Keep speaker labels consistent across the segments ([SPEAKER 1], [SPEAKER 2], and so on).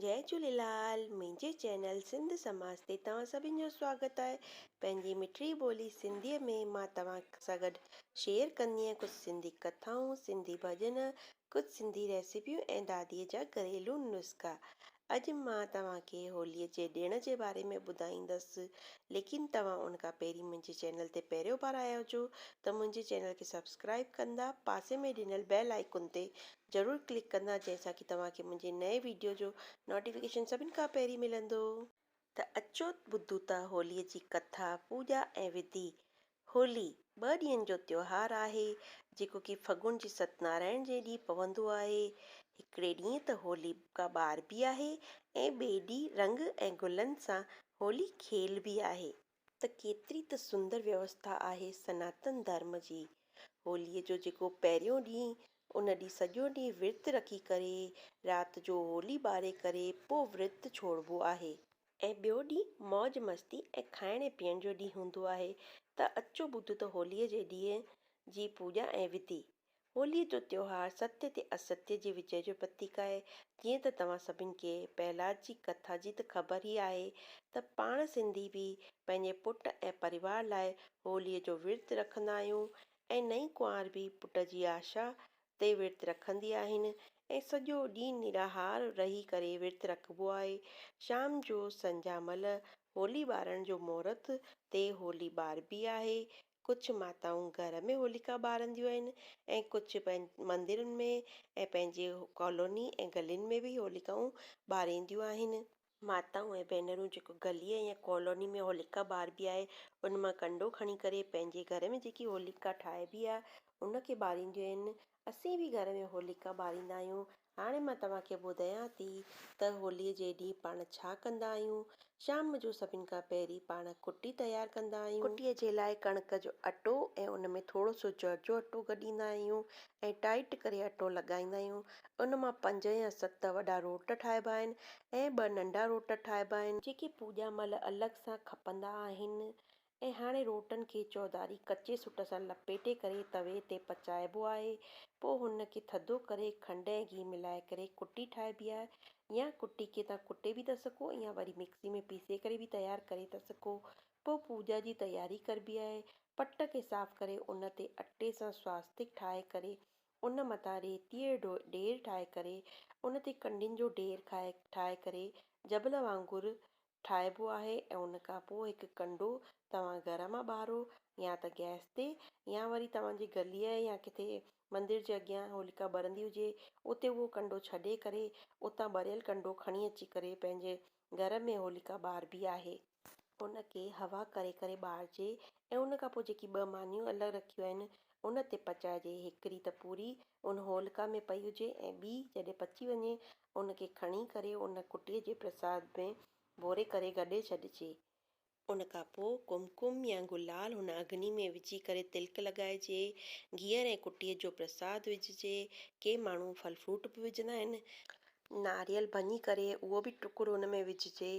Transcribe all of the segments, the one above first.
[SPEAKER 1] جئي جهوليلال منهنجي چينل سنڌ سماج تي توهان سڀني جو سواگت آهي پنهنجي مٺڙي ٻولي سنڌيء ۾ مان توهان سان گڏ شيئر ڪندي آهيان ڪجهه سنڌي ڪٿائون سنڌي ڀڄن ڪجهه سنڌي ريسيپيون ۽ داديء جا گهريلو نسخا اڄ مان توهان کي هوليء جي ڏڻ جي باري ۾ ٻڌائيندس ليڪن توهان ان کان پهرين منهنجي چينل تي پهريون بار آيا هجو ته منهنجي چينل کي سبسڪرائيب ڪندا پاسي ۾ ڏنل بيل آئيڪن تي ضرور ڪلڪ ڪندا جنهن سان ڪي توهان کي منهنجي نئين ويڊيو جو نوٽيفڪيشن سڀن کان پهرين ملندو. ته اچو ٻڌون ٿا هولي جي ڪٿا، پوڄا ۽ وڌي. هولي ٻه ڏينهن جو تيوهار آهي جيڪو ڪي ڦڳڻ جي ست نارائڻ جي ڏينهن پوندو آهي. هڪڙي ڏينهن ته هولي ڪا ٻاربي آهي ۽ ٻئي ڏينهن رنگ ۽ گلن سان هولي کيلبي آهي. ته ڪيتري ته سندر ويوسٿا آهي سناتن ڌرم جي. هوليء جو جيڪو پهريون ڏينهن، ان ڏينهن سڄو ڏينهن ورت رکي ڪري، رات جو هولي ٻاري ڪري پوء ورت ڇوڙبو آهي. ۽ ٻيو ڏينهن موج مستي ۽ کائڻ ۽ پيئڻ جو ڏينهن هوندو آهي ته اچو ٻڌ ته هوليء جي ڏينهن جي پوڄا ۽ وڌي. هوليء جو تيوهار ستيه تي اسستيه جي وجئه جو پرتيڪ آهي. جيئن ته توهان سڀن کي پهلاد جي ڪٿا جي ته خبر ئي آهي ته پاڻ سنڌي به پنهنجي پٽ ۽ پريوار لاء هوليء جو ورت رکندا آهيون ۽ نئين ڪنوار به پٽ جي آشا تي ورت رکندي آهن ۽ سڄو ڏينهن نراهار رهي ڪري ورت رکبو آهي. شام جو سنجها مهل هولي ٻارڻ جو مهورت تي هولي ٻاربي آهي. ڪجهه ماتائون گهر ۾ هوليڪا ٻارنديون آهن ۽ ڪجهه مندرن ۾ ۽ پنهنجي ڪالوني ۽ گلين ۾ به هوليڪائون ٻارينديون آهن. ماتائون ۽ ڀينرون جيڪو گليء يا ڪالوني ۾ هوليڪا ٻاربي آهي ان مان ڪنڊو کڻي ڪري پنهنجي گهر ۾ جيڪي هوليڪا ٺاهبي آهي ان کي ٻارينديون آهن. اسين به گهر ۾ هوليڪا ٻاريندا آهيون. هاڻي مان توهان کي ٻڌايان ٿي ته هوليء جي ڏينهن پاڻ ڇا ڪندا آهيون. شام جو سڀن کان پهرين پاڻ ڪٽي تيار ڪندا آهيون. ڪٽيء جي لاء ڪڻڪ جو اٽو ۽ ان ۾ ٿورو سو جر جو اٽو گڏيندا آهيون ۽ ٽائيٽ ڪري اٽو لڳائيندا آهيون. ان مان پنج يا ست وڏا روٽ ٺاهبا آهن ۽ ٻه ننڍا روٽ ٺاهبا آهن. جيڪي پوڄا مهل الڳ سان کپندا آهن. ۽ هاڻي روٽن کي چوڌاري ڪچي سٽ سان لپيٽي ڪري توي تي پچائبو آهي. پوء هن کي ٿڌو ڪري کنڊ ۽ گيهه ملائي ڪري ڪٽي ٺاهبي آهي يا ڪٽي کي توهان ڪٽي به ٿا سگهو يا وري مڪسي ۾ پيسي ڪري به تيار ڪري ٿا سگهو. پوء پوڄا جي تياري ڪربي آهي. پٽ کي صاف ڪري ان تي اٽي سان سواستڪ ٺاهي ڪري ان مٿان ريتيء جو ڍير ٺاهي ڪري ان تي ڪنڊين جو ڍير ٺاهي ڪري جبل وانگر ٺاهبو آهي ۽ ان کان پوء هڪ ڪنڊو توهان گهر مان ٻارو يا ته گئس تي يا وري توهان جي گليء يا ڪٿي مندر جي اڳيان هوليڪا ٻرندي هجي اتي اهو ڪنڊو ڇڏي ڪري اتان ٻريل ڪنڊو کڻي اچي ڪري پنهنجي گهر ۾ هوليڪا ٻاربي آهي. ان کي هوا ڪري ڪري ٻارجي ۽ ان کان پوء جيڪي ٻه مانيون الڳ رکيون آهن ان تي پچائجي هڪڙي ته پوري ان هولڪا ۾ پئي هجي ۽ ٻي جڏهن پچي وڃي ان کي کڻي ڪري ان ڪٽيء جي پرساد ۾ ڀوري ڪري گڏي ڇڏجي. ان کان پوء ڪمڪم يا گلال هن اگني ۾ وجهي ڪري تلڪ لڳائجي، گيهر ۽ ڪٽيء جو پرساد وجهجي. ڪي ماڻهو ڦل فروٽ به وجهندا آهن. ناريل ڀڃي ڪري اهو به ٽڪڙو ان ۾ وجهجي.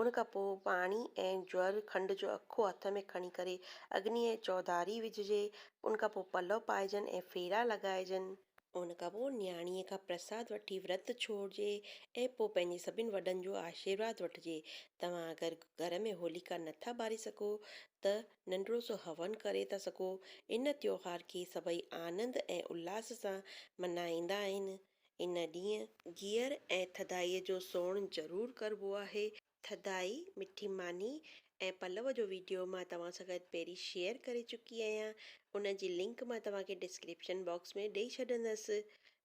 [SPEAKER 1] ان کان پوء پاڻي ۽ جوئر کنڊ جو اکو هٿ ۾ کڻي ڪري اگنيء جي چوڌاري وجهجي. ان کان پوء پلئه پائجن ۽ ڦيرا لڳائجن. ان کان پوء نياڻيء کان پرساد وٺي ورت ڇوڙجي ۽ پوء پنهنجي سڀن وڏن جو آشيرواد وٺجي. توهان اگر گهر ۾ هوليڪا نه ٿا ٻاري سگهو ته ننڍڙو سو هون ڪري ٿا سگهو. ان تيوهار کي سڀئي آنند ۽ الاس سان منائيندا آهن. ان ڏينهن. گيهر ۽ ٿڌائيء جو سوڻ ضرور ڪربو آهي. ٿڌائي، مٺي ماني ۽ پلو جو ويڊيو مان توهان سان گڏ پهرين شيئر ڪري چڪي آهيان ان جي لنڪ مان توهان کي ڊسڪرپشن باڪس ۾ ڏئي ڇڏندس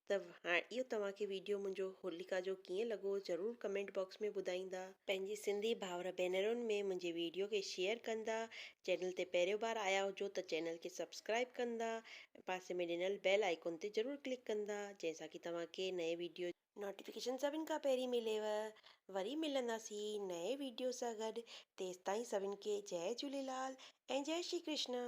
[SPEAKER 1] ته هاڻ اهو توهان کي ويڊيو منهنجو هوليڪا جو ڪيئن لڳو ضرور ڪمينٽ باڪس ۾ ٻڌائيندا. پنهنجي سنڌي ڀائر ڀينرن ۾ منهنجي ويڊيو کي شيئر ڪندا چينل تي پهريون بار آيا هجو ته چينل کي سبسڪرائب ڪندا پاسي ۾ ڏنل بيل آئيڪون تي ضرور ڪلڪ ڪندا جنهن سان ڪي توهان کي نئين ويڊيو نوٽيفڪيشن سڀن کان پهرين مليو وري ملنداسين نئين ويڊيو سان گڏ تيستائين سڀن کي جئي جهوليلال ۽ جئي شري ڪرشنا.